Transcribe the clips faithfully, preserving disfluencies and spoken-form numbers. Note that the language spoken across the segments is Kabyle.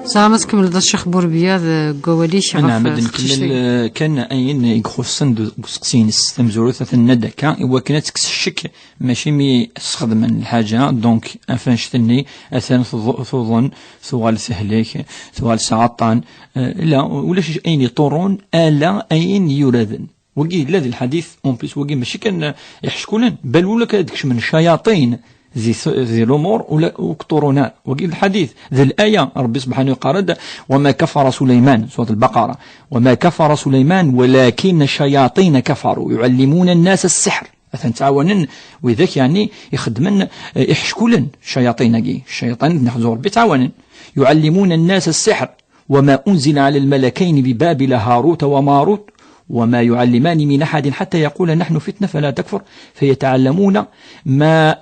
Tzemreḍ ad tkemmleḍ a Ccix Burbiya deg wawal-ik ɣef teqcict-agi? Nɛam, ad nkemmel, eh, kan ayen i ixuṣṣen d-, deg useqsi-ines. Tamezwarut, ad tenna-d akka, i wakken ad tekkes ccek, mačči mi sxedmen lḥaǧa, donc, af annect-nni, atan tuḍ-, tuḍen, tuɣal tehlek, tuɣal tesɛa aṭṭan, eh, la, ulac ayen iṭurrun, ala ayen yuraden. Wagi yella di lḥadit, en plus, wagi mačči kan, eh, iḥeckulen, bal ula kan ad kecmen ccayaṭin di t-, di lumuṛ, ula ur k-ṭurrun ara. Wagi d lḥadit, d laya, Ṛebbi subḥanahu yeqqar-d: وما كفر سليمان، سورة البقرة، وما كفر سليمان ولكن الشياطين كفروا يعلمون الناس السحر. Atan ttɛawanen widak, yeɛni, ixeddmen, eh, iḥeckulen, ccayaṭin-agi, ccayaṭin, neḥzu Ṛebbi, ttɛawanen. يعلمون الناس السحر وما أنزل على الملكين ببابل هاروت وماروت وما يعلمان من أحد حتى يقولا نحن فتنة فلا تكفر فيتعلمون ما،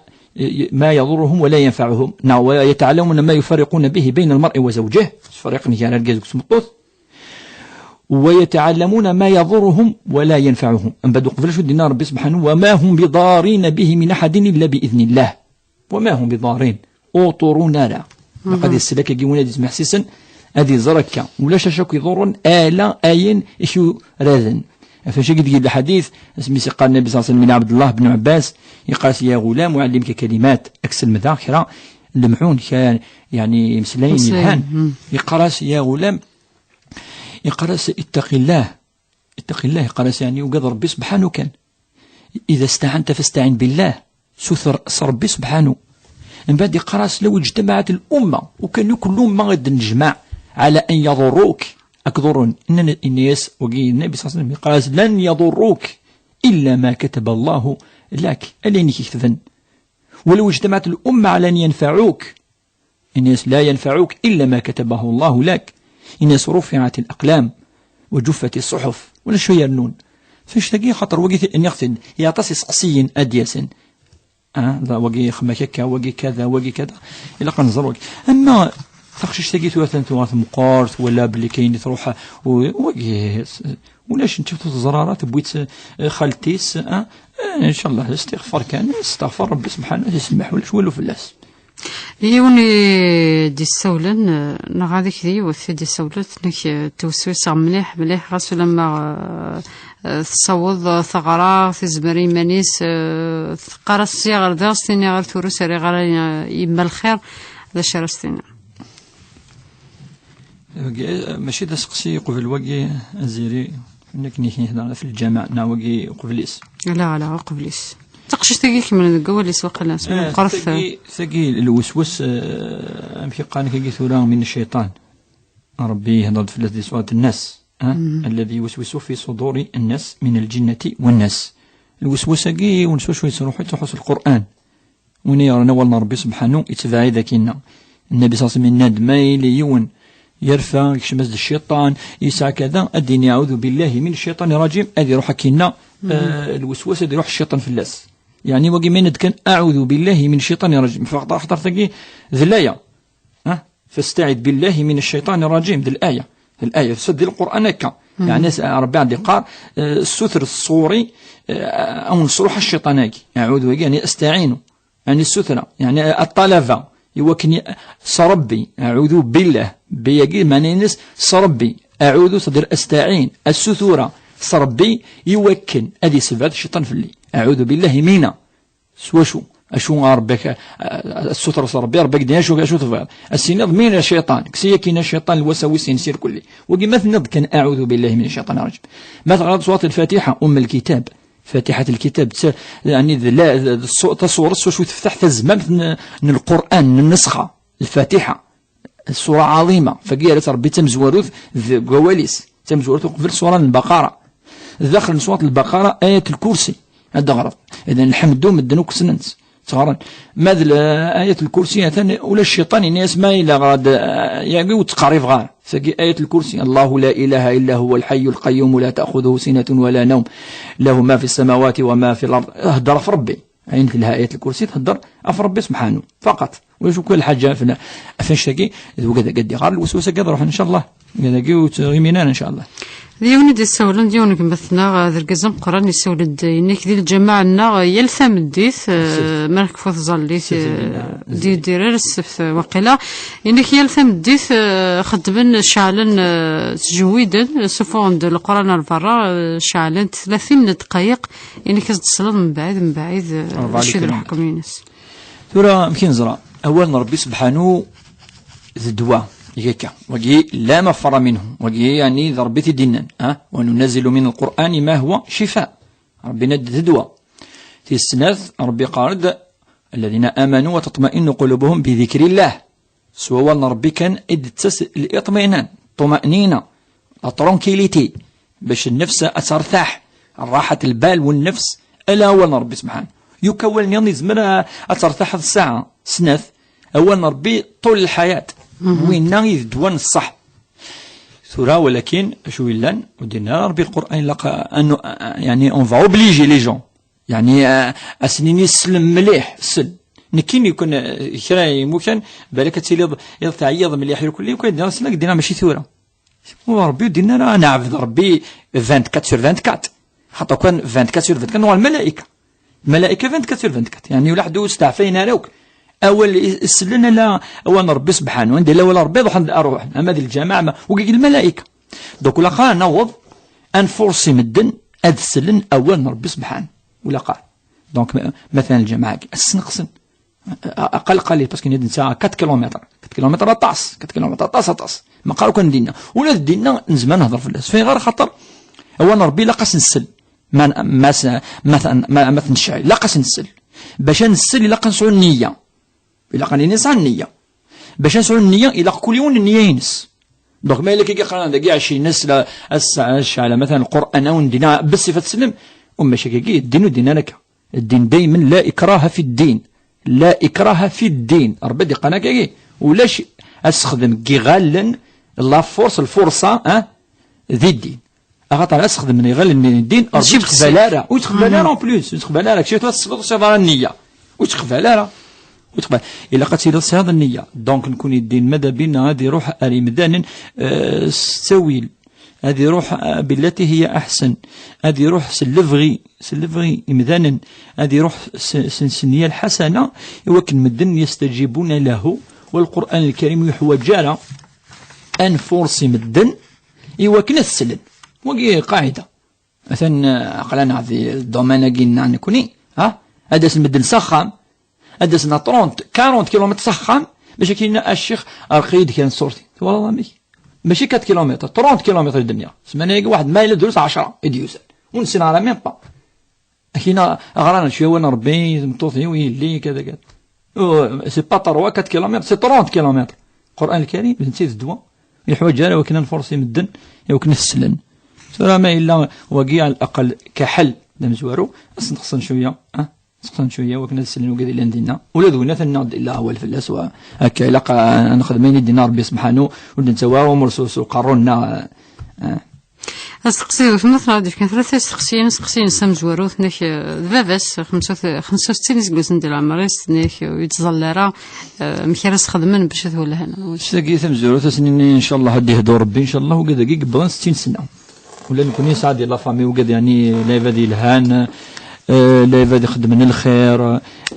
ما يضرهم ولا ينفعهم، نعم، ويتعلمون ما يفرقون به بين المرء وزوجه، فريق نجار الجزء سمطوث، ويتعلمون ما يضرهم ولا ينفعهم. أم بعد قبل شو دينا ربي سبحانه: وما هم بضارين به من أحد إلا بإذن الله. وما هم بضارين. Ur ṭurun ara. Laqad yesla akka yiwen ad yesmeḥsisen, ad iẓer akka. Ulac acu akk iḍurren, ala ayen i k-yuraden. Ɣef wacu i deg lḥadit, asmi s-iqqar Nnabi ṣalla Llahu ɛalayhi wa sallam i Ɛebdellah ben Ɛebbas, yeqqar-as: يا غلام أعلمك كلمات، ad k-sselmedeɣ kra n lemɛun, kra, yeɛni, imeslayen yelhan. Yeqqar-as: يا غلام، yeqqar-as: اتق الله. اتق الله، yeqqar-as, yeɛni, ugad Ṛebbi subḥanu kan. إذا استعنت فاستعن بالله. Suter s Ṛebbi subḥanu. Mbeɛd yeqqar-as: لو اجتمعت الأمة، وكان كل أمة ad d-nejmeɛ, على أن يضروك، ad k-ḍurren. Nnan, yenna-yas, wagi, Nnabi ṣalla Llahu ɛalayhi wa sallam, yeqqar-as: لن يضروك إلا ما كتب الله لك. Ala ayen i k-iketben. ولو اجتمعت الأمة على أن ينفعوك، Yenna-yas: لا ينفعوك إلا ما كتبه الله لك. Yenna-yas: رفعت الأقلام وجفت الصحف. Ulac acu yernun. F annect-agi, xaṭer wagi, nniɣ-t-id, i aṭas iseqsiyen ad d-yasen. Ah, da, wagi ixemmek akka, wagi kada, wagi kada. Ilaq ad nẓer wagi. Ama taqcict-agi tura atan tuɣal tmeqqert, wala belli kayen i truḥ, u-, wagi, s-, ulac, netta ur teẓra ara, tewwi-tt, eh, xalti-s, ah, eh, ncallah, istiɣfar kan, isteɣfar Ṛebbi subḥanahu, ad isemmeḥ, ulac walu fell-as. Yiwen i d-issawlen, eh, neɣ ad ak-d yiwet i d-issawlen, tenna-k, eh, tewswiseɣ mliḥ, mliḥ, ɣas ulamma, eh, eh, tessaweḍ, eh, teɣra, tezmer i yiman-is, eh, teqqar-as sya ɣer da, s-tini ɣer turus, ur rriɣ ara, eh, yemma lxir, d acu ara s-tini? Wagi, eh, mačči d aseqsi uqbel wagi, a Ziri, akken i k-nehder ɣef lǧameɛ, neɣ wagi uqbel-is? Ala, ala, uqbel-is. Taqcict-agi kemmlen deg wawal-is waqila, s-, eh, meqqret, tagi, tagi lweswas, eh, amek i qqaren tagi tura, min cciṭan. Ṛebbi ihder-d fell-as di surat Nnas, eh? الذي يوسوس في صدور الناس من الجنة والناس. Lweswas-agi, yiwen s wacu yettruḥu, yettruḥu s Lqur'an. Win yeɣran awal n Ṛebbi subḥanu, yettbeɛ-it akinna. Nnabi ṣalla Llahu ɛalayhi wa sallam yenna-d, ma yili yiwen yerfa, yekcem-as-d cciṭan, yesɛa kada, ad d-yini: أعوذ بالله من الشيطان الرجيم, ad iruḥ akinna, eh, lweswas, ad iruḥ cciṭan fell-as. Yeɛni wagi ma yenna-d kan: أعوذ بالله من الشيطان الرجيم. Faqat xaṭer tagi d laya. Ha? فاستعذ بالله من الشيطان الرجيم, d laya. D laya, tusa-d di Lqur'an akka. Yeɛni s-, Ṛebbi ad iqqar, eh, ssuter ṣṣuri, eh, ad wen-sruḥ cciṭan-agi. Aɛudu-agi, yeɛni astaɛinu. Yeɛni ssutra, yeɛni, eh, ṭṭalaba, i wakken i, s Ṛebbi, aɛudu billah, bi-agi, meɛna-ines s Ṛebbi, aɛudu, c'est-à-dire astaɛin, assutura, s Ṛebbi, i wakken ad isebɛed cciṭan fell-i. Aɛudu billahi mina. S wacu? Acu a Ṛebbi ak-, a, a, a, ssuter s Ṛebbi, Ṛebbi ak-d-ini acu, acu tebɣiḍ? Ad s-tiniḍ mina cciṭan, kkes-iyi akkin a cciṭan lwasawis-ines irkelli. Wagi ma tenniḍ kan aɛudu billahi mina cciṭan rajim. Ma teɣriḍ surat Lfatiḥa, umm lkitab, Fatiḥat lkitab, tt-, yeɛni d la, d, d ṣṣu-, taṣuret s wacu teftaḥ tazmamt n, n Lqur'an, n nnesxa, Lfatiḥa. Ṣṣura ɛaḍima, tagi yerra-tt Ṛebbi d tamezwarut deg wawal-is, d tamezwarut uqbel ṣṣura n Lbaqara. Daxel n ṣṣurat Lbaqara, Ayat Lkursi, ad d-teɣreḍ. Idan, lḥemdu, medden akk ssnen-tt, ttɣaren. Ma d l-, Ayat Lkursi, atan ulac cciṭan, yenna-yas ma yella ɣer-, yagi ur ttqerribeɣ ara. Tagi Ayat Lkursi, الله لا إله إلا هو الحي القيوم لا تأخذه سنة ولا نوم له ما في السماوات وما في الأرض. Hder ɣef Ṛebbi. Ayen telha Ayat Lkursi, thedder ɣef Ṛebbi subḥanu, faqat. Ulac akk lḥaǧa fell-, ɣef annect-agi, d wigad ad d-iɣer lweswas-agi ad ruḥen, ncallah. Wigad-agi ur ttɣimin ara, ncallah. D yiwen i d-issawlen, d yiwen n gma-tneɣ, d argaz ameqqran, issawel-d, yenna-k di lǧamaɛ-nneɣ, yal tameddit, eh, mi ara tekfu tẓallit, eh, d-yeddir ar ssebt, waqila. Yenna-k yal tameddit, eh, xeddmen, ceɛlen, eh, ttjewwiden, ssufuɣen-d Leqran ar berra, eh, ceɛlen-t tlatin n ddqayeq, yenna-k ad s-d-tesleḍ mebɛid, mebɛid, eh, d acu i d lḥukm-ines. Tura, amek i neẓra? Awal n Ṛebbi sebḥanu d ddwa, akka. Wagi, la mafara minhu. Wagi, yeɛni, d Ṛebbi t-id-yennan, ha? Wa nunazzilu min al-Qur'ani ma huwa shifa. Ṛebbi yenna-d d ddwa. Tis snat, Ṛebbi yeqqar-d, "Alladhina amanu wa tatma'innu qulubuhum bi dhikrillah." S wawal n Ṛebbi kan i d-tettas liṭminan, ṭuma'nina, la tranquillité, bac nnefs ad tertaḥ, ṛṛaḥat lbal u nnefs, ala awal n Ṛebbi sebḥan. Yuk awal-nni yezmer a, ad tertaḥeḍ ssaɛa, snat, awal n Ṛebbi ṭul lḥayat, winna i d ddwa n ṣṣeḥ. Tura, walakin, acu yellan, ur d-yenna ara Ṛebbi Lqur'an, ilaq a, a, yeɛni, on va obliger les gens. Yeɛni, a, a sen-nini slem mliḥ, sel. Nekkini kun, a, kra imukan, balak ad tiliḍ, iḍ teɛyiḍ mliḥ irkelli, kun ad d-nniɣ sel, ad k-d-nniɣ mačči tura. U Ṛebbi ur d-yenna ara ad neɛbed Ṛebbi vingt-quatre sur vingt-quatre. Xaṭer kan vingt-quatre sur vingt-quatre, nuɣal lmalayka. Lmalayka vingt-quatre sur vingt-quatre. Yeɛni, ulaḥed ur steɛfayen ara akk. Awal i, i sellen ala awal n Ṛebbi sebḥanu. Anda yella awal n Ṛebbi, ṛuḥen, ṛuḥen. Ama di lǧamaɛ, ama, wagi lmalayka. Donc, ilaq ad naweḍ ad nfursi medden ad sellen awal n Ṛebbi sebḥanu. Ilaq. Donc, ma-, matalan lǧamaɛ-agi, ad sneqsen. A-, aqal, qali, parce que netta quatre kilomètres. Quatre kilomètres aṭas, quatre kilomètres aṭas, aṭas. Ma qqar kan dinna. Ula d dinna nezmer nehder fell-as. Fiɣer xaṭer awal n Ṛebbi ilaq ad s-nsel. Ma, ma, s-, ma, ma, ma t-necɛel, ilaq ad s-nsel. Bac ad nsel, ilaq ad nesɛu nniya. Ilaq ad nini nesɛa nniya. Bac ad nesɛu nniya, ilaq kul yiwen nniya-ines. Donc, ma yella kagi qqaren dagi ɛecrin ass, la, ass, ass, ala, matalan, Lqur'an, awen dina, bessif ad teslem, u maca kagi, ddin ur ddin ara akka. Ddin daymen, la ikraha fi ddin. La ikraha fi ddin. Ṛebbi d-iqqan akkagi. Ulac asexdem n yiɣallen, la force, lfurṣa, ah, di ddin. Axaṭer asexdem n yiɣallen n ddin, Ṛebbi ur yettqbal ara. Ur yettqbal ara, en plus. Ur yettqbal ara. Kečč ad tesleḍ, ur tesɛiḍ ara nniya. Ur yettqbal ara. Ur yettqbal. Ilaq ad tiliḍ tesɛiḍ nniya. Donc, nekkni ddin, mada bina ad iruḥ ar imdanen, eh, s ttawil. Ad iruḥ, ah, billati hiya aḥsen. Ad iruḥ s lebɣi, s lebɣi imdanen. Ad iruḥ s, s, s nniya lḥasana, i wakken medden yastajibuna lahu. Wa Lqur'an Lkarim ur yeḥwaǧ ara ad nfursi medden i wakken ad t-slen. Wagi qaɛida. Atan, ah, aql-aneɣ di domaine-agi-nneɣ nekkni, ha? Ad d-asen medden s axxam, ad d-asen à trente, quarante kilomètres s axxam, bac ad k-yini a ccix, rqi-yi-d kra n tṣurtin. Twalaḍ amek? Mačči quatre kilomètres, trente kilomètres i d-nniɣ. Ssmana-agi waḥed ma yella drus ɛecra i d-yusan. Ur nessin ara même pas. Akina, ɣran cwiya wan Ṛebbi, tmeṭṭut-iw, yelli, kada, kada. Oh, c'est pas trois, quatre kilomètres, c'est trente kilomètres. Lqur'an Lkarim, d netta i d ddwa. Yeḥwaǧ ara wakken ad nfursi medden, i wakken ad t-slen. Tura ma yella wagi, ɛal aqal kaḥel d amezwaru, ad s-neqsen cwiya, ah, ad s-neqsen cwiya, wakken ad slen wigad yellan dinna. Ula d winna tenna-d illa awal fell-as, wa akka ilaq, ah, ad nexdem ayen i d-yenna Ṛebbi sebḥanu, ur d-nettawi ara umur s, s uqerru-nneɣ, ah, ah. Asteqsi d gma-tneɣ ad d-yefken tlata isteqsiyen, asteqsi-ines amezwaru, tenna-k, eh, d baba-s, xemsa u, xemsa u settin iseggasen di leɛmer-is, tenna-k, eh, ur yettẓalla ara, eh, amek ara s-xedmen bac ad welhen. Tagi tamezwarut, ass-nni, ncallah, ad d-yehdu Rebbi, ncallah, ugad-agi yewweḍ settin sna. Ula d nekkni nesɛa di la famille ugad, yeɛni, lɛibad yelhan, eh, lɛibad ixeddmen lxir,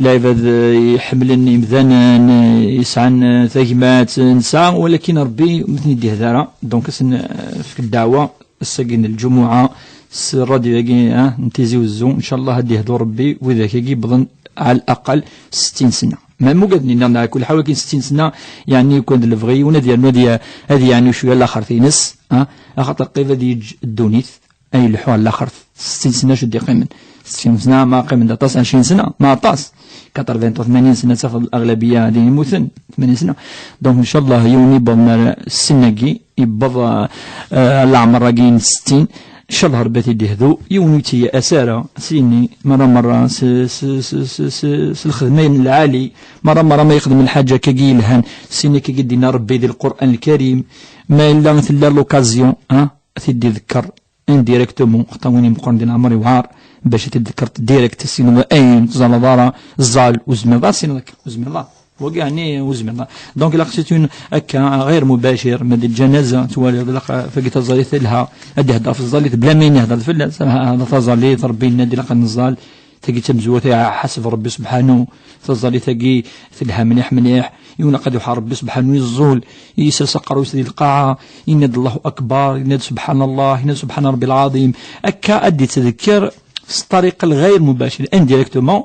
lɛibad, eh, iḥemmlen imdanen, eh, yesɛan, eh, tagmat, eh, nesɛa, walakin Rebbi ur ten-id-yehdi ara. Donc, ad sen-, eh, nefk ddeɛwa, ass-agi n lǧumuɛa, s rradyu-agi, eh, n Tizi Wezzu, ncallah ad d-yehdu Rebbi widak-agi yewwḍen ɛal aqal settin sna. Ma mugad-nni nniɣ, ɛla kulli ḥal, walakin settin sna, yeɛni, yukan d lebɣi, yiwen ad yernu ad ye-, ad yeɛnu cwiya laxert-ines, eh, axaṭer qrib ad yeǧǧ ddunit. Ay leḥḥu ar laxert, settin sna acu d-yeqqimen? Settin sna ma qqimen d aṭas, ɛecrin sna, ma aṭas. Quatre-vingts u tmanyin sna, tafeḍ l'aɣlabiya din yemmuten, tmanyin sna. Donc, ncallah, yiwen yewweḍen ar ssin-agi, yewweḍ, eh, eh, leɛmer-agi n settin. Ncallah Rebbi ad t-id-yehdu, yiwen ur yettyaas ara, s yini, merra merra, s, s lxedma n lɛali, merra merra ma yexdem lḥaǧa akkagi yelhan, s yini akkagi d-yenna Rebbi di Lqur'an Lkarim, ma yella tella l'occasion, ah, ad t-id-iḍekker. Indirectement, xaṭer win imeqqren di leɛmer yewɛer bac ad t-id-tḍekkreḍ direct, tessineḍ ayen ur teẓẓaleḍ ara, ẓẓal, ur tezmireḍ ara ad tessineḍ akka, ur tezmireḍ ara. Wagi ɛni ur zmireɣ. Donc, ilaq c'est une, akka, غير مباشر, ma di lǧanaza twaliḍ, ilaq tagi taẓallit telha, ad d-ihder f tẓallit bla ma yehder fell-as, hada taẓallit, Rebbi yenna-d ilaq ad neẓẓal, tagi d tamezwarut, iḥaseb Rebbi subḥanu, taẓallit-agi telha mliḥ mliḥ, ilaq ad iruḥ Rebbi subḥanu yeẓẓul, yessers aqerru-s di lqaɛa, yenna-d Allahu Akbar, yenna-d Subḥan Allah, yenna-d Subḥan Rebbi lɛaḍim. Akka ad d-ittdekker s ṭṭariq lɣayr mubacir, indirectement,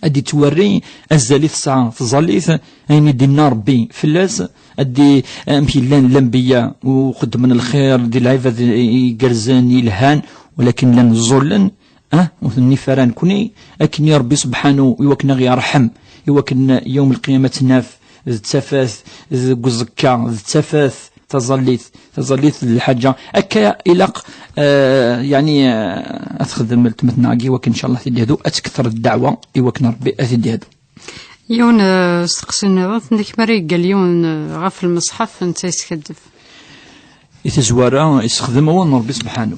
ad d-ittwerri azal i tesɛa tẓallit, ayen i d-inna Rebbi fell-as, ad d-, amek i llan lanbeyya u xeddmen lxir di lɛibad igerrzen, yelhan, walakin llan ẓẓullen, ah, ur ten-nif ara nekni, akken i Rebbi subḥanu, i wakken ad ɣ-yerḥem, i wakken yawm lqiyama ad t-naf d tafat, deg uẓekka d tafat, taẓallit, taẓallit d lḥaǧa. Akka ilaq, eh, yeɛni, eh, ad texdem weltma-tneɣ-agi, i wakken, ncallah, ad t-id-yehdu, ad tekter ddeɛwa, i wakken Rebbi ad t-id-yehdu. Yiwen, eh, steqsi nniḍen, tenna-k mi ara yeggal yiwen, eh, ɣef lmeṣḥaf, netta yeskaddeb. I tazwara, yessexdem awal n Rebbi subḥanu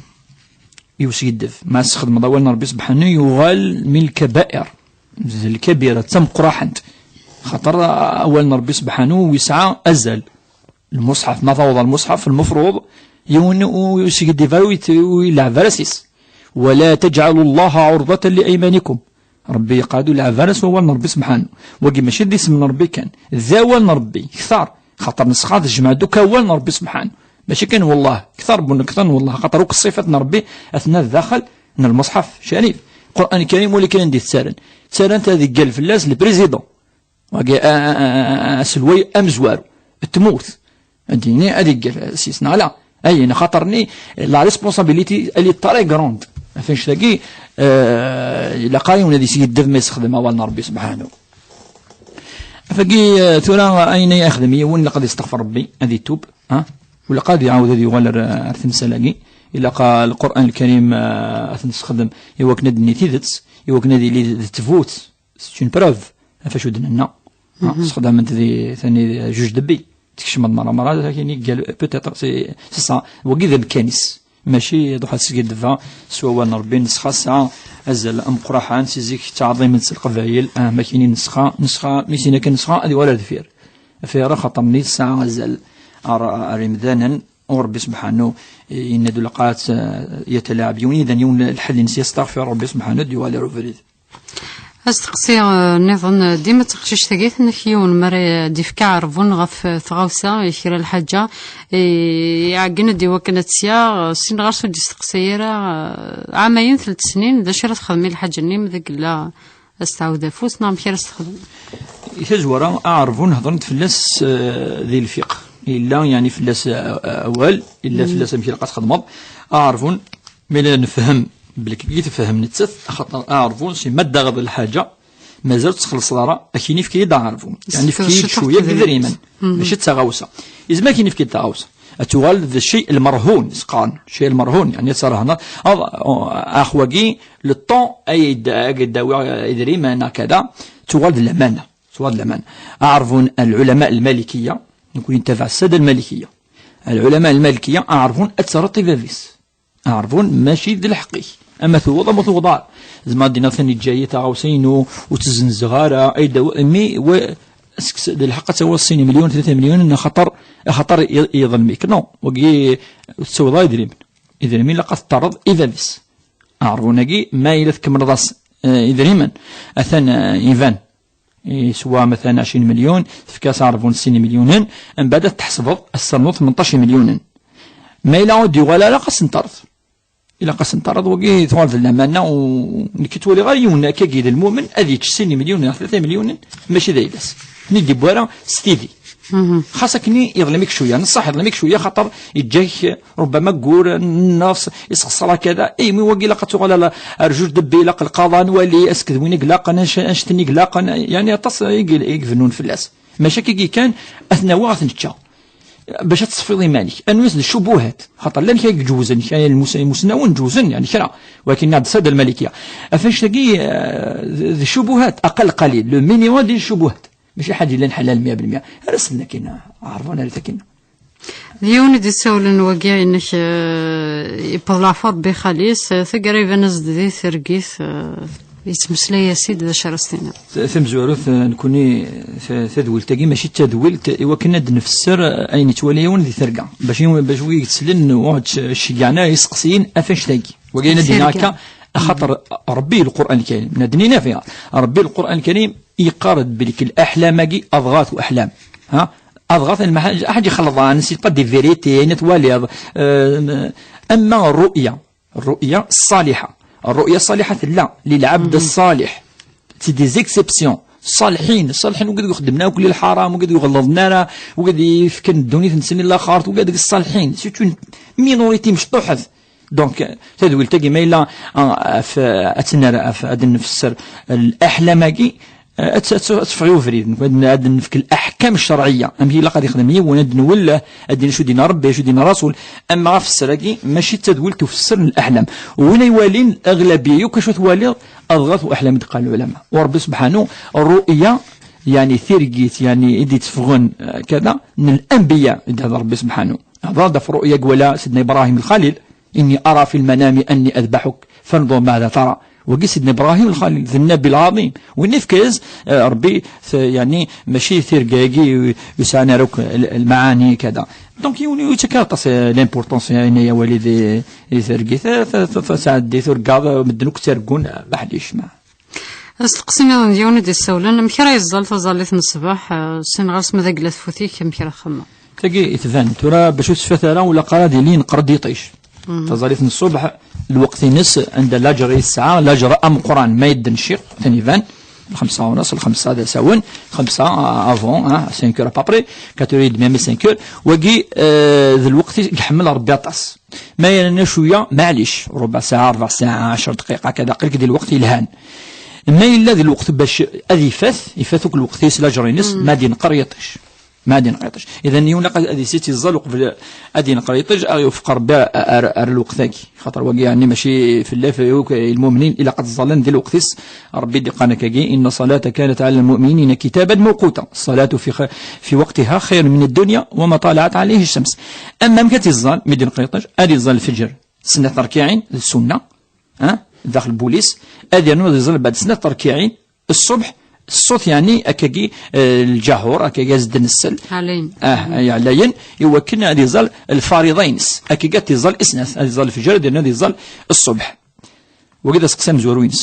i uskiddeb. Ma tesxedmeḍ awal n Rebbi subḥanu, yuɣal min lkabair, d lkabira, d tameqqraḥent. Xaṭer awal n Rebbi subḥanu yesɛa azal. Lmuṣḥaf, ma tawḍa lmuṣḥaf, lmefruḍ, yiwen ur yeskiddib ara, ur yet-, ur yelɛeb ara s-is. ولا تجعلوا الله عرضة لأيمانكم. Rebbi yeqqar-d ur lɛeb ara s wawal n Rebbi subḥanu. Wagi mačči d isem n Rebbi kan, d awal n Rebbi kter, xaṭer nesxa tejmeɛ-d akk awal n Rebbi subḥanu. Mačči kan wellah, kter n, kter n wellah, xaṭer akk ṣṣifat n Rebbi atna daxel n lmuṣḥaf carif. Qur'an Karim, wali kan anda i t-ttarran. Ttarran-t ad iggal fell-as le président. Wagi, a, a, a, a, aselway amezwaru, tmurt. Ad d-yini, ad iggal s-, s-, s-, neɣ la. Ayen, xaṭer-nni, la responsabilité, elle est très grande. Ɣef annect-agi, eh, ilaq ara yiwen ad yesgiddeb ma yessexdem awal n Rebbi subḥanu. Ɣef wagi, eh, tura, ayen ay yexdem yiwen, ilaq ad yesteɣfer Rebbi, ad itub, ha? Ilaq ad iɛawed ad yuɣal ar, ar temsal-agi. Ilaq, eh, Lqur'an Lkarim, eh, ad t-nessexdem i wakken ad d-nini tidet, i wakken ad yili d ttbut, c'est une preuve, ɣef wacu d-nenna. Ha, sexdament di tani juge de paix. Tkecmeḍ merra merra, lakin iggal, peut-être, c'est, c'est ça. Wagi d amkan-is. Mačči d uḥad seg ddba, s wawal n Rebbi, nesxa tesɛa azal ameqqraḥan, si zik ttɛaḍimen s leqbayel, ah, makini nesxa, nesxa, mi sin akken nesxa, ad yuɣal ar deffir. Afayra xaṭer-nni tesɛa azal ar, ar imdanen, u Rebbi subḥanu yenna-d ulqat, eh, yatalaɛab yiwen yidan yiwen lḥedd-ines yastaɣfir Rebbi subḥanu, ad yuɣal ar ubrid. Asteqsi, eh, nniḍen, eh, dima d taqcict-agi, tenna-k yiwen mi ara d-ifk aɛerbun ɣef, eh, tɣawsa, eh, kra lḥaǧa, eh, iɛeggen-d i wakken ad tt-yaɣ, eh, sin ɣer-s ur d-isteqsay ara, eh, ɛamayen, telt snin, d acu ara texdem i lḥaǧa-nni, ma deg illa ad s-tɛawed afus, neɣ amek ara s-texdem? I tazwara, aɛerbun hedren-d fell-as, eh, di lfiqh. Yella, yeɛni, fell-as, eh, awal, yella fell-as amek ilaq ad txedmeḍ. Aɛerbun, mi la nefhem belli i tefhem nettat, axaṭer aɛerbun si ma d-taɣeḍ lḥaǧa, mazal ur tt-txellṣeḍ ara, akin ifk-iyi-d aɛerbun. Yeɛni, ifk-iyi-d cwiya n yidrimen. Mačči d taɣawsa. Izmer akin ifk-iyi-d taɣawsa. Ad tuɣal d cci lmerhun, s-qqaren. Cci lmerhun, yeɛni ad terhneḍ. Ax wagi, le temps ay d-, ay d-awiɣ idrimen, hakada, tuɣal d lamana. Tuɣal d lamana. Aɛerbun, lɛulama lmalikiya, nekni nettabaɛ ssada lmalikiya. Lɛulama lmalikiya, aɛerbun ad terreḍ i bab-is. Aɛerbun mačči d lḥeqq-ik. Ama tewweḍ, ama tewweḍ ara. Zma ad d-iniɣ tani ǧǧa-yi taɣawsa-inu, ur tt-zzenzeɣ ara, ay d-awi-, mi wa-, seks-, d lḥeqq ad tawiḍ sin imelyun, tlata imelyun, axaṭer, axaṭer i-, yeḍlem-ik. Non, wagi ur tettawiḍ ara idrimen. Idrimen ilaq ad t-terreḍ i bab-is. Aɛerbun-agi, ma yella tkemmleḍ-as, eh, idrimen, atan, eh, iban. Yeswa matalan ɛecrin melyun, tefka-as aɛerbun sin imelyunen, mbeɛd ad tḥesbeḍ, ad s-ternuḍ tmenṭac imelyunen. Ma yella ur d-yuɣal ara, ad s-ten-terreḍ. Ilaq ad s-ten-terreḍ, wagi tuɣal d lamana, u nekk ur ttwaliɣ ara yiwen akkagi d lmumen ad yečč sin imelyunen neɣ tlata imelyunen, mačči d ayla-s. Ur d-yewwi ara s tidi. Xas akken yeḍlem-ik cwiya, neṣṣaḥ yeḍlem-ik cwiya, xaṭer yeǧǧa-k ربما aggur, nnefs, yessexṣer hakada. Imi wagi ilaq ad tuɣal ar, ar juge de paix, ilaq lqaḍa, nwali asked win i ilaqen, anc-, anect-nni i ilaqen, yeɛni aṭas i, i ibennun fell-as. Maca kigi kan, ad t-nawi, ad t-nečča. Bac ad tesfiḍ iman-ik. Anwi d ccubuhat? Xaṭer llan kra i iǧewzen, kra n lmus-, imusnawen ǧewzen, yeɛni kra. Walakin nniɣ-d ssada lmalikiya. Ɣef annect-agi, eh, d, d ccubuhat, aqal qalil, le minimum d ccubuhat. Mačči ḥaǧa yellan ḥalal mya bil mya. Ar ass-n akkin, ɛerḍen ar takin. D yiwen i d-isawlen wagi inek, eh, yewweḍ leɛfu Rebbi xali-s, eh, taggara iban-as-d di tergit, eh, Yettmeslay-as-id d acu ara s-tiniḍ. Tamezwarut, eh, nekkni, ta-, tadwilt-agi mačči d tadwilt i wakken ad nfesser, eh, ayen yettwali yiwen di terga. Bac i-, bac wid yettsellen ur tt-, ceggɛen ara iseqsiyen ɣef annect-agi. Wagi ad d-iniɣ akka, axaṭer Rebbi Lqur'an Lkarim, ad d-nini fiha, Rebbi Lqur'an Lkarim yeqqar-d belli leḥlam-agi adɣath uḥlam. Ha? Adɣath, lmaḥ-, ḥaǧa ixelḍen, c'est pas des vérités, ayen twaliḍ. Euh, ama rru'ya, rru'ya ṣṣaliḥa. Rru'ya ṣṣaliḥa tella, lilɛebd ṣṣaliḥ. C'est des exceptions. Ṣṣaliḥin, ṣṣaliḥin, wigad ixeddmen akk lḥaram, wigad ur ɣellḍen ara, wigad yefkan ddunit-nsen i laxert, wigad ṣṣaliḥin. C'est une minorité mecṭuḥet. Donc, euh, tadwilt-agi ma yella, euh, ɣef, euh, ad tt-nerr, ɣef, ad nfesser leḥlam-agi, euh, ad, ad, ad teffeɣ i ubrid, ad, ad nefk leḥkam ccerɛiyya, amek ilaq ad yexdem yiwen, ad nwelleh, ad d-nini acu d-yenna Rebbi, acu d-yenna Rasul, ama ɣef sser-agi, mačči d tadwilt ufesser n leḥlam. Win ay walin, aglabiya, yakk acu twaliḍ, adɣath uḥlam i d-qqaren lɛulama. U Rebbi subḥanu, rru'ya, yani tirgit, yani i d-itteffɣen, euh, kada, n lanbiya, i d-ihder Rebbi subḥanu. Hḍer-d ɣef rru'ya i iwala Sidna Ibrahim Lxalil, إني أرى في المنام أني أذبحك فانظر ماذا ترى. Wagi Sidna Ibrahim Lxalil, d nnabi lɛaḍim. Win ifka-yas, eh, Rebbi, t-, yani, mačči tirga-agi yesɛan ara akk l-, lmaɛani kada. Donc, yiwen ur yettak ara aṭas, eh, l'importance, yani, ay awali di, di tergit. Eh, t-, t-, t-, sɛeddi turgaḍ, eh, medden akk ttargun, eh, maḥlic, ma. Asteqsi nniḍen d yiwen i d-issawlen, amek ara yeẓẓal taẓallit n ṣṣbeḥ, eh, sin ɣer-s ma d agla tfut-ik, amek ara txemmeḍ? Tagi i tban, tura bac ur tecfat ara, ula qqar ad yili yenqer-d yiṭij. Taẓallit n ṣṣbeḥ, lweqt-ines, anda laǧer i tesɛa, laǧer ameqqran, ma yedden ciq, atan iban, lxemsa u nṣef, lxemsa d asawen, lxemsa, ah, avant, ah, cinq heures à peu près, quatre heures et demie, mais cinq heures, wagi, eh, d lweqt i iḥemmel Rebbi aṭas. Ma yerna cwiya, maɛlic, ruba saɛa, rebɛ saɛa, ɛecr dqiqa, kada, aql-ik di lweqt yelhan. Ma yella di lweqt bac ad ifat, ifat akk lweqt-is, laǧer-ines, ma ad yenqer yiṭij. Ma ad yenqer yiṭij. Idan, yiwen ilaq ad, ad isit iẓẓal uqbel ad yenqer yiṭij, ad iwefeq Rebbi ar, ar, ar lweqt-agi. Xaṭer wagi, yeɛni, mačči fell-ak, akk lmumnin, ilaq ad ẓẓallen di lweqt-is. Rebbi d-iqqaren akkagi, إن الصلاة كانت على المؤمنين كتابا موقوتا. الصلاة في خ-، في وقتها خير من الدنيا وما طلعت عليه الشمس. Ama amek ad iẓẓal, mi d-yenqer yiṭij, ad iẓẓal lfeǧr, snat rkiɛin, d ssunna, ha? Daxel bulis, ad yernu ad iẓẓal bɛed snat rkiɛin, ṣṣbeḥ, ṣṣut, yeɛni, akkagi, eh, lǧahur, akkagi ad s-d-nsel. Ɛlayen. Ah, ay ɛlayen, i wakken ad iẓẓal lfariḍa-ines. Akkagi ad iẓẓal i snat, ad iẓẓal lfeǧr, ad yernu ad iẓẓal ṣṣbeḥ. Wagi d aseqsi amezwaru-ines.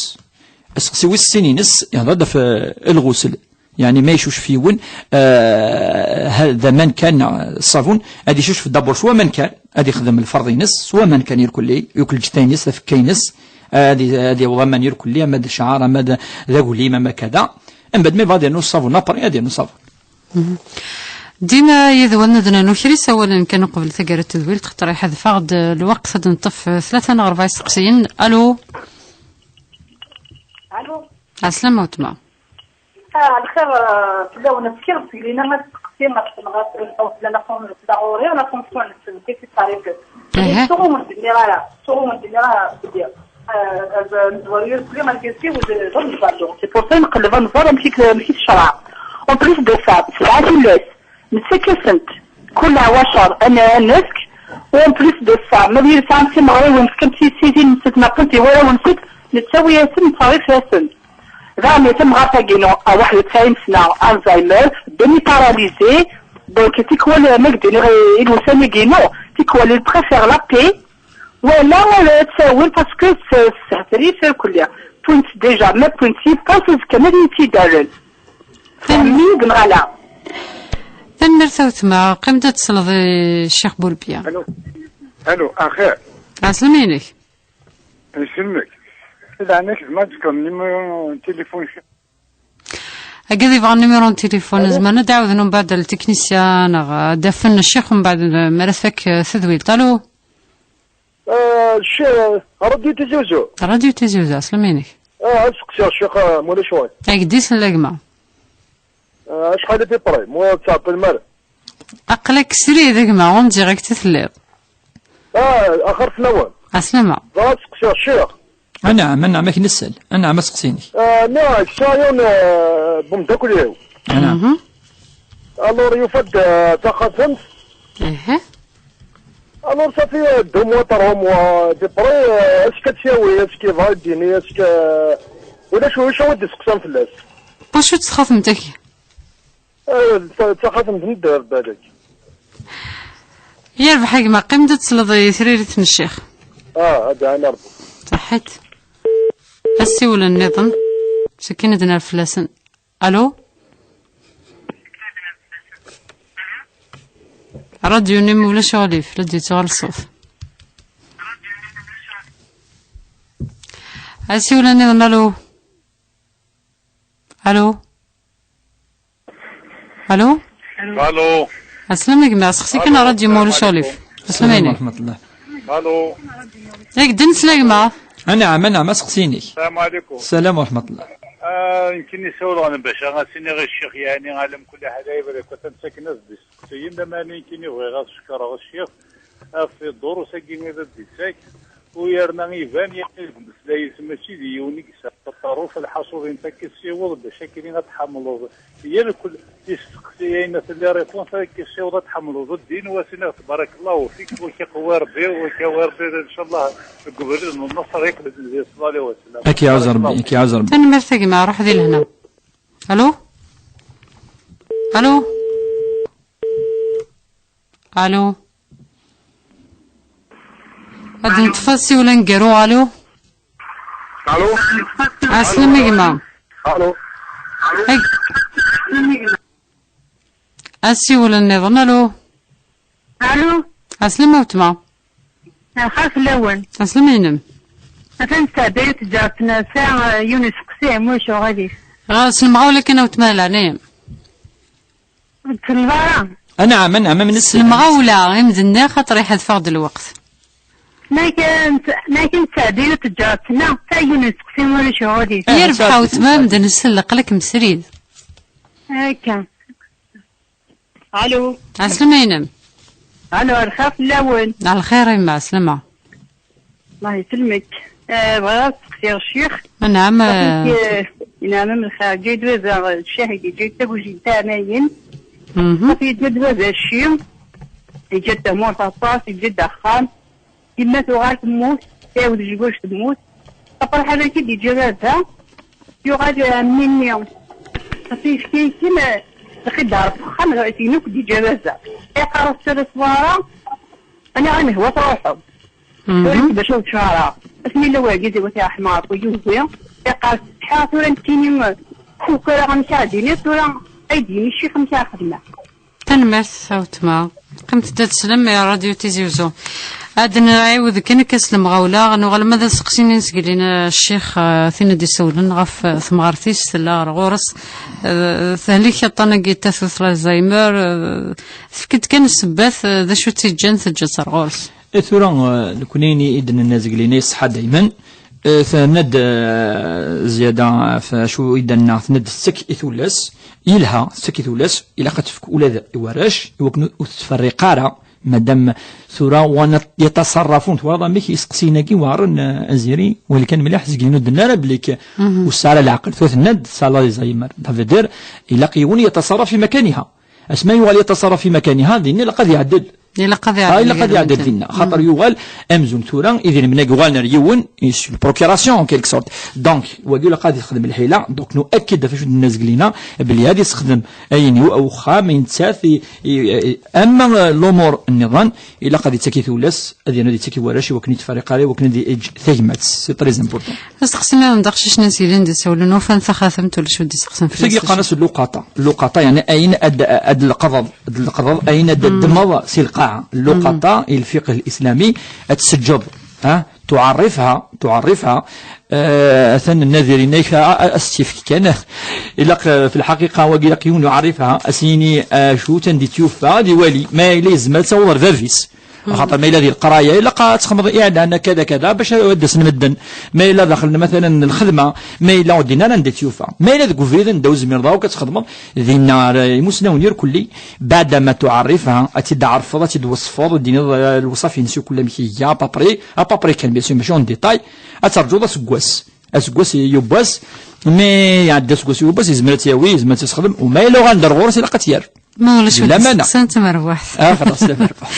Aseqsi wis sin-ines, ihḍer-d ɣef, eh, lɣusl. Yeɛni, ma icucef yiwen, eh, ha-, d aman kan, neɣ ṣṣabun, ad icucef d'abord s waman kan, ad ixdem lferḍ-ines s waman kan irkelli, yakk lǧetta-ines, tafekka-ines, ad i-, ad yaweḍ aman irkelli, ama d ccɛer, ama d, d aglim, ama kada. Mbeɛd, ma yebɣa ad yernu ṣṣabun, après ad yernu ṣṣabun. Dima yid-wen ad nernu kra isawalen kan uqbel taggara n tedwilt, xaṭer iḥedf-aɣ-d lweqt ad neṭṭef tlata neɣ rebɛa isteqsiyen. Alo? Alo? Ɛeslama weltma. Ah, lxir, ah, fell-awen, ad tekkiɣ seg lina ma testeqsi ɣef temɣart, la, la, la, la ɣur-i, la fonction-nsen, kif i ttɛerrifen. Aha. Tuɣ ur wen-d-nniɣ ara, tuɣ ur wen-d-nniɣ ara, belli, ah, ad nezwer yir kulli argaz-iw d, d unẓar. C'est pour ça nqelleb ad nẓer amek i, amek i tecreɛ. En plus de ça, tesɛa tullas, nettak-asent kul ɛwacer ad n-, ad nefk, en plus de ça, ma d yir sɛant timeɣriwin, fkant-tt i tidin-nsent, neɣ qqent i warraw-nsent, nettawi-asent, nettṣerrif-asent. Daɣen tamɣart-agi-inu, a waḥed u tesɛin sna, Alzheimer, demi-paralysé, donc tikwal, ma k-d-iniɣ i, i lewsan-agi-inu, tikwal il préfère la paix, wala ad tt-awin parce que s-, ssehtrit irkelli. Wwin-tt déjà, ma wwin-tt pas azekka, ma ad iyi-tt-id-rren. Fehmem-iyi-d neɣ ala? Tanemmirt a weltma, qqim-d ad tesleḍ i Ccix Bulbiya. Alo, alo, axir. Ɛeslama-inek. Ncemmek. Di leɛnaya-k, ma tezkreḍ numéro n tilifun-ik? Agad yebɣan numéro n tilifun, zemren ad d-ɛawden umbeɛd ltiknisya neɣ ad d-afen ccix umbeɛd mi ara tfak, eh, tedwilt. Alo? Eh, cci-, Radio Tizi Uzzu. Radio Tizi Uzzu, ɛeslama-inek. Ah, ad seqsiɣ ccix, ah, ma ulac wan. Agdis n lagma. Ah, acḥal i pipré? Ma ur ttɛeṭṭilem ara. Aql-ak srid a gma, ur n-ǧǧiɣ-ak-tt i telliḍ. Ah, axir fell-awen. Ɛeslama. Bɣiɣ ad seqsiɣ ccix. Anɛam, anɛam, ad k-nessel. Anɛam, aseqsi-inek. Ah, nniɣ-ak, sɛiɣ yiwen, ah, n umeddakel-iw. Anɛam. Mhm. Alors, yufa-d, ah, taxatemt. Aha. Alors, ça fait, euh, deux mois, trois mois, à peu près, euh, est-ce que tu as, oui, est-ce que va dîner, est-ce que, euh, Ulac, ulac win d-iseqsan fell-as. Wacu-tt txatemt-agi? Eh, d ta-, d taxatemt n ddheb, balak. Yerbeḥ a gma, qqim-d ad tesleḍ i tririt n ccix. Ah, ad ɛin Rebbi. Saḥit. Asiwel nniḍen, sakin ad nerr fell-asen. Allô? Radyu-nni ma ulac aɣilif, la d-yettuɣal ṣṣut. Asiwel nniḍen, allô? Allô? Allô? Allô? Aslama gma, sexsi kan ṛṛadyu ma ulac aɣilif. Aslama inek. Allô? Yak d-nesla gma. Anɛam, anɛam, aseqsi-inek. Salam ɛlikum. Salam wa rahmatullah. Ah, nekkini ssawleɣ n bac ad s-iniɣ i ccix, yeɛni, ɛla kulli ḥal, ay brak, atan ttaken-as-d isteqsiyen, lameɛna nekkini bɣiɣ ad cekkreɣ ccix ɣef ddurus-agi i d ad d-ittak, u yerna iban yakan deg umeslay-is mačči d yiwen i yesɛa taṭerruf, lḥaṣul intak issiweḍ bac akken ad tḥemmleḍ yal kul isteqsiyen, tella réponse, ad k-issiweḍ ad tḥemmleḍ ddin, wa s-iniɣ tbarakallahu fik, wa k-iqwi Rebbi, wa k-iqwi Rebbi, incallah, deg ubrid n Nnaṣer, yak d Nnbi ṣella Llahu ɛalayhi wa sallam. Ad k-iɛuzz Rebbi, ad k-iɛuzz Rebbi. Tanemmirt a gma, ruḥ di lehna. Allô? Allô? Allô? Ad neṭṭef asiwel aneggaru, allô? Allô? Ɛeslama gma. Allô? Ag-, asiwel nniḍen, allô? Allô? Ɛeslama weltma. Lxir fell-awen. Ɛeslama-inem. Atan tesɛedday-d tǧaret n ass-a, eh, yiwen isteqsi, am wacu ɣilif. Ɣer s lemɣawla kan a weltma, leɛnaya-m. Ur tselleḍ ara? Anɛam, anɛam, am s lemɣawla, i m-d-nniɣ, xaṭer iḥedfeɣ-d lweqt. Ma kan, ma kan tesɛedday-d tǧaret-nneɣ, ta yiwen isteqsi, am wacu ɣilif. Ah, yerbeḥ a weltma, medden nsell leqlek mesrid. Akka. Allô. Ɛeslama-inem. Allô, lxir fell-awen. Lxir a yemma, ɛeslama. Allah iselmek. Eh, bɣiɣ ad steqsiɣ ccix. Anɛam, eh, eh, inɛam am lxir, ǧǧa-d baba, ccix-agi, ǧǧa-d tagujin taɛmayin. Mhm. Ɣef yeǧǧa-d baba cci, yeǧǧa-d tamurt aṭas, yeǧǧa-d axxam. Yemma tuɣal temmut, tɛiwed jguj temmut. Afraḥ ara k-id-yeǧǧa baba, yuɣal, eh, mmi-nni. Xas yefka-yi-kem, eh, lxidar f uxxam, tin akk d-yeǧǧa baba. Iqqar-as tura ṣwara, aniɣ imehwa truḥeḍ. Mhm. Tura d acu d ccwara. Asmi yella wergaz iwata ḥmaṛ, ur yugi. Iqqar-as, ḥa tura nekkini, eh, kukraɣ amek ara d-iniɣ, tura ay d-yini ccix amek ara xedmeɣ. Tanemmirt a weltma. Qqimet-d ad teslem i Radio Tizi Uzzu. Ad nɛiwed kan akka s lemɣawla, nuɣal ma d aseqsi-nni n sgelin, eh, ccix, eh, tin i d-isawlen ɣef, eh, temɣart-is, tella ɣer ɣur-s, eh, tehlek aṭṭan-agi n tatut, l'Alzheimer, eh, tefk-d kan ssebbat, eh, d acu tt-iǧǧan teǧǧa-tt ar ɣur-s. Eh, tura, eh, nekni i d-nenna zgelin-a iṣeḥḥa daymen. Eh, tenna-d, eh, Ziyada ɣef acu i d-nenna, tenna-d tettak i tullas, yelha, tettak i tullas, ilaq ad tefk ula d i warrac, i wakken ur tettferriq ara, madam tura wana yataṣarrafun, twalaḍ amek iseqsiyen-agi weɛren, eh, aziri, wali kan mliḥ, zgelin ur d-nenna ara belli k-, ur tesɛi ara leɛqel, tura tenna-d tesɛa l'Alzheimer, ça veut dire, ilaq yiwen yataṣarraf i makaniha. Asma yuɣal yataṣarraf i makaniha, dinna ilaq ad iɛeddel. Ilaq ad Ah, iɛeddel ilaq ad iɛeddel dinna. Xaṭer yuɣal amzun tura, idrimen-agi uɣalen ar yiwen, sur procuration, en quelque sorte. Donc, wagi ilaq ad ixdem lḥila. Donc, nu'akked ɣef acu d-nenna zgelina, belli ad issexdem ayen yu-, uxxam, i nettat, i, i, i, ama, eh, lumuṛ nniḍen, ilaq ad ittak i tullas, ad yernu ad ittak i warrac, i wakken ur yettferriq ara, i wakken ad yeǧǧ tagmat. C'est très important. Asteqsi nniḍen d aqcic-nni s yellan d isawlen, ufan taxatemt, ulac ur d-iseqsan fell-as. Tagi qqaren-as luqaṭa. Luqaṭa, yeɛni ayen ad, ad leqḍeḍ, ad leqḍeḍ, ayen ad d-ddmeḍ si lqaɛa. Luqaṭa, i lfiqh l-islami, ad tseǧǧeḍ, ha? Tuɛerrifha, tuɛerrifha, eh, atan nnadir-inek, a, a, a s-tt-yefk kan. Ilaq, eh, fi lḥaqiqa, wagi ilaq yiwen yuɛerrifha, a s-yini, eh, acu, tan di tyufa, ad iwali, ma yella yezmer ad taweḍ ar bab-is. Axaṭer ma yella di leqraya, ilaq ad txedmeḍ iɛlan, kada, kada, bac ad d-asen medden. Ma yella daxel, matalan, n lxedma, ma yella ur din ara anda tt-yufa. Ma yella deg ubrid anda ur zmireḍ ara akk ad txedmeḍ, dinna ara imusnawen irkelli, baɛda ma tuɛerrif, ha, ad tt-id-tɛerfeḍ, ad tt-id-tweṣfeḍ, ad d-tiniḍ, eh, lewṣaf-ines akk amek iga, à peu près, à peu près kan, bien sûr, mačči en détail, ad terǧuḍ aseggas. Aseggas yiwwas, mi iɛedda aseggas yiwwas, yezmer ad tt-yawi, yezmer ad tt-yessexdem, u ma yella uɣalen-d ar ɣur-s, ilaq ad tt-yerr. Ma ulac wid yesseqsan, d tamerbuḥt. Ah, xaṭas, d tamerbuḥt.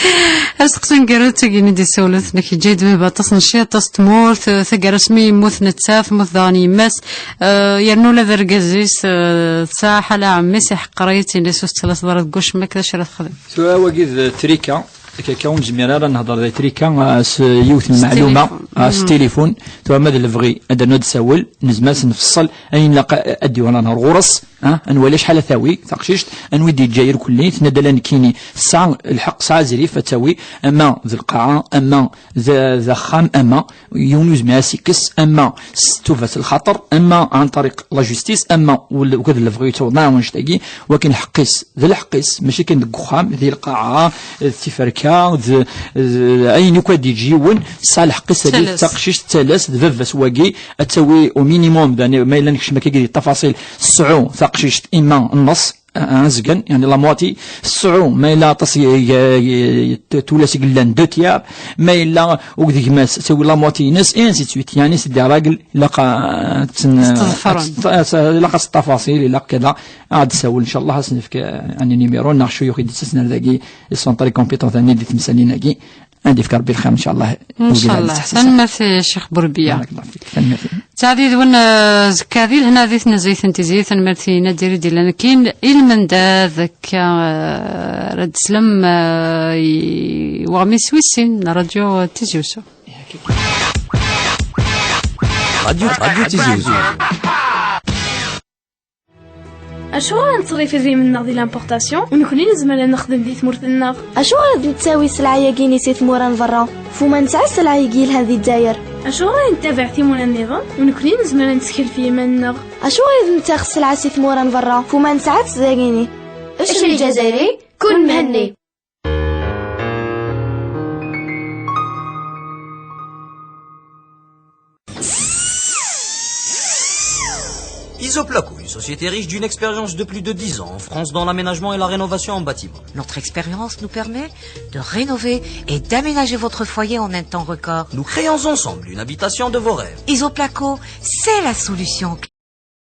Asteqsi aneggaru d tagini d-isawlet nekk, yeǧǧa-d baba aṭas n cciṭ, aṭas n tmurt, eh, taggara asmi yemmut netta, temmut daɣen yemma-s, eh, yernu ula d argaz-is, eh, tesɛa ḥala ɛemmi-s iḥeqqer-it, ini-as ur tettalaseḍ ara deg wacemma, akka d acu ara texdem? Tura wagi d trika, akka ur nezmir ara ad nehder di trika, ah, s yiwet n lmeɛluma, ah, s tilifun. Tura ma d lebɣi ad d-nernu ad d-nsawel, nezmer ad s-nfeṣṣel ayen ilaq ad d-yuɣal ɣer ɣur-s, ah, ad nwali acḥal ad tawi taqcict, anwa i d-yeǧǧa irkelli, tenna-d ala nekkini, tesɛa lḥeqq, tesɛa azrif ad tawi, ama d lqaɛa, ama d, d axxam, ama yiwen ur yezmir ad s-ikkes, ama s tubat lxaṭer, ama ɛan ṭariq la justice, ama ul-, ugad n lebɣi yettaweḍ neɣ wanect-agi, wakin lḥeqq-is d lḥeqq-is, mačči kan deg uxxam, di lqaɛa, d tiferka, d, d ayen akk ad d-yeǧǧ yiwen, tesɛa lḥeqq-is ad d-tales taqcict, d tales, d baba-s wagi, ad tawi au minimum, d, ma yella nekcem akka di ṭṭafaṣil, tesɛu taqcict ima nneṣ, azgen, yani la moitié, tesɛu, ma yella aṭas y-, y-, y-, t-, tullas i yellan deux tiers, ma yella ugd gma-s, tawi la moitié-ines, et ainsi de suite. Yani, c'est des règles, ilaq a-, ad ten-, ad tt-, ilaq ad tt-, ṭafaṣil, ilaq kada, ad d-sawel, inchallah, ad s-nefk, yani, numéro, neɣ cuyux i d-ittasnen dagi, ils sont très compétents, yani, di temsalin-agi. Ad d-ifk Rebbi lxir, inchallah. Inchallah. Tanemmirt, Ccix Burbiya. Barakallahu fik. Tanemmirt. Ttɛeddi d win, eh, zekka di lehna di tnezzayt n Tizi, tanemmirt i Nadir i d-illan akkin, i lmendad akka, eh, ara d-teslem, eh, i weɣmis wis sin n Radio Tizi Uzzu. Radio, Radio Tizi Uzzu. Acuɣer ad nettṣerrif idrimen-nneɣ di l'importation, u nekkni nezmer ad nexdem di tmurt-nneɣ? Acuɣer ad nettawi sselɛa-agi-ni si tmura n berra? Fu ma nesɛa sselɛa-agi yelhan di Dzayer. Acuɣer ad nettabaɛ timura nniḍen, u nekkni nezmer ad nettkel f yiman-nneɣ? Acuɣer ad nettax sselɛa si tmura n berra, fu ma nesɛa-tt dagini? اشري جزائري، كن مهني. Isoplaco, une société riche d'une expérience de plus de dix ans en France dans l'aménagement et la rénovation en bâtiment. Notre expérience nous permet de rénover et d'aménager votre foyer en un temps record. Nous créons ensemble une habitation de vos rêves. Isoplaco, c'est la solution.